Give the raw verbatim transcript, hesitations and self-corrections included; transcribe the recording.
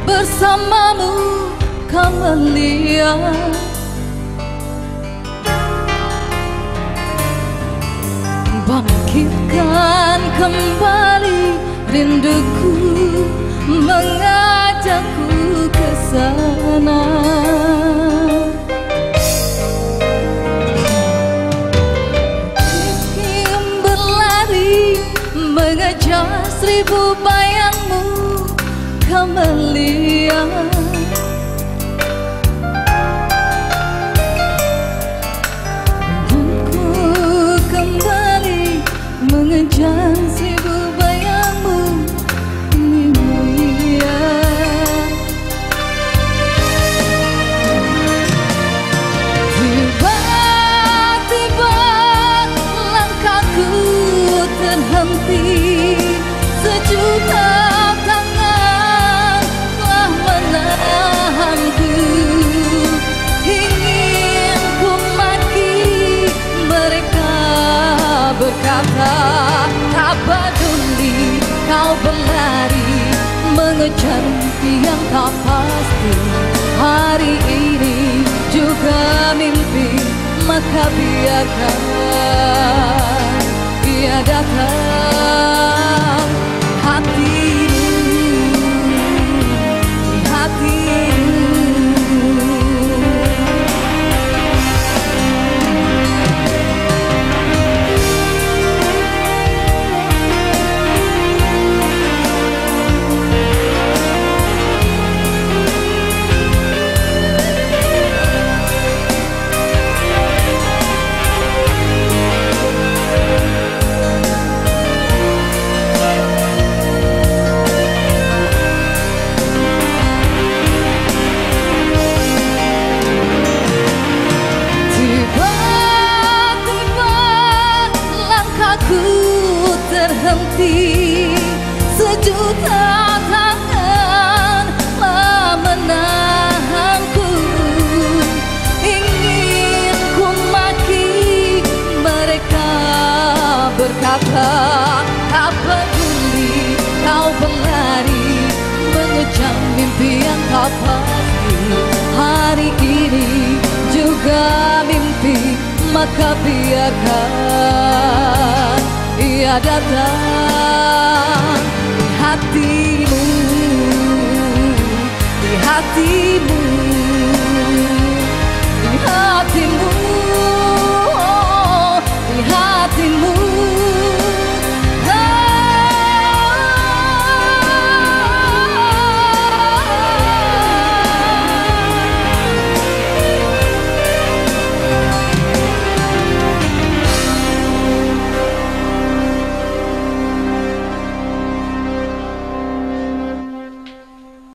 Bersamamu kau melihat, bangkitkan kembali rinduku, mengajakku ke sana. Ingin berlari mengejar seribu bayangmu kau melihat. Dan ku kembali mengejar seribu bayangmu, Ninian. Tiba-tiba langkahku terhenti, sejuta tangan telah menahanku. Ingin ku maki, mereka berkata, tak peduli kau berlari mengejar mimpi yang tak pasti. Hari ini juga mimpi, maka biarkan ia datang hatimu, hatimu. Tiba-tiba langkahku terhenti, sejuta tangan lah menahanku. Ingin ku maki, mereka berkata, tak peduli kau berlari mengejar mimpi yang tak pasti. Hari ini juga mimpi, maka biarkan ia datang di hatimu, di hatimu.